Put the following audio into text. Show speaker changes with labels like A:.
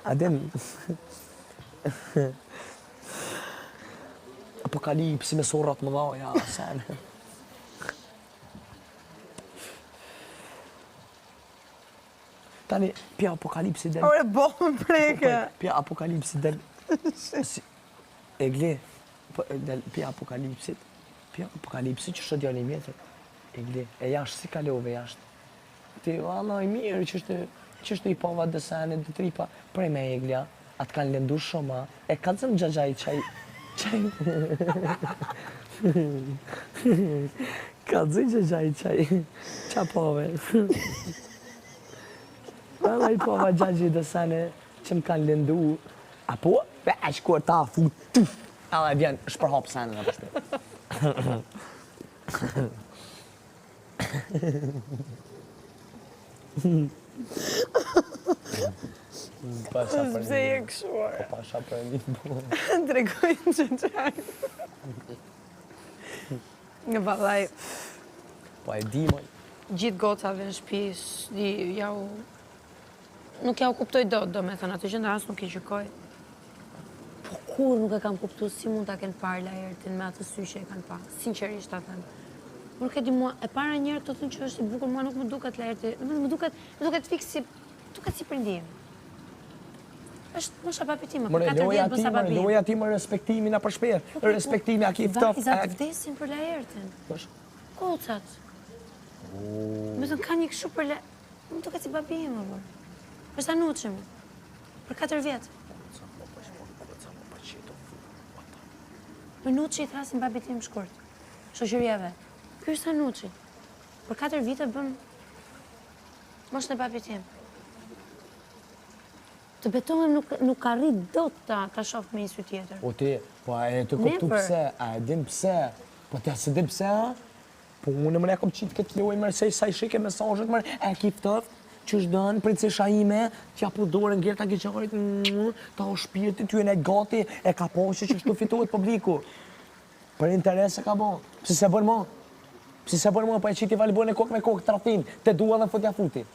A: A din Apokalipsi me sorrat më dha, ja, sen. Tani, pja apokalipsi del...
B: Ore, bo më preke!
A: Po, pja apokalipsi del... Si, Egli, po, del pja apokalipsit, pja apokalipsit që shë djali mjetër. Egli, e jashtë, si kalove jashtë? Ti valla i mirë që është që është i pova desene dy tripa prej me Eglia a të kanë lëndu shumë a e kallzëm xhaxhai çaj çaj kallzoj xhaxhai çaj ça pove valla i pova xhaxhi desene që më kanë lëndu a po e kur ta fut tuf edhe vjen shpërhap senën apo shpe
B: Pasha për Pse je kështu?
A: Po pasha për një
B: po. Tregojnë që qaj. Në vallaj.
A: Po e di moj.
B: Gjithë gocave në shpi, di, jau... Nuk jau kuptoj dot, do me thënë, atë që në as nuk i gjykoj. Po kur nuk e kam kuptu si mund ta kenë parë Laertin me atë sy që e kanë pa, sinqerisht ta them. Nuk e di mua, e para njëherë të thonë që është i bukur, mua nuk më duket Laerti, më duket, më duket fiks si, duket si prindi im. Është mosha babit tim, për 4 vjet bën sa babi im.
A: Loja ti më respektimin apo shpejt, po, po, po. respektimi a ki ftoft.
B: Vajzat vdesin për Laertin. Gocat. Më thënë ka një kështu për Laertin. Më duket si babi im, më Është Anuçi, më. Për 4 vjet. Më Nuçi i thrasin babit tim shkurt. Shoqëria vetë. Ky është Anuçi. Për 4 vite bën moshën e babit tim. Të betohem nuk, nuk arrij dot ta, ta shoh me një sy tjetër.
A: O ti, po a e të kuptu pse, a e din pse, po ti a se din pse, a? Po unë më ne kom qitë këtë lojë mërë, se sa i shike mesazhet mërë, e ki ftoft, qysh don, princesha ime, t'ja pu dorën Gerta Gixharit, ta o shpirti, ty e nejt gati, e ka po që qështu fitohet publiku. Për interes e ka bo, pse se bën mo? Pse se bën mo, po e qiti Valbonën kokë me kokë, tradhtin, të dua dhe fut ja futi.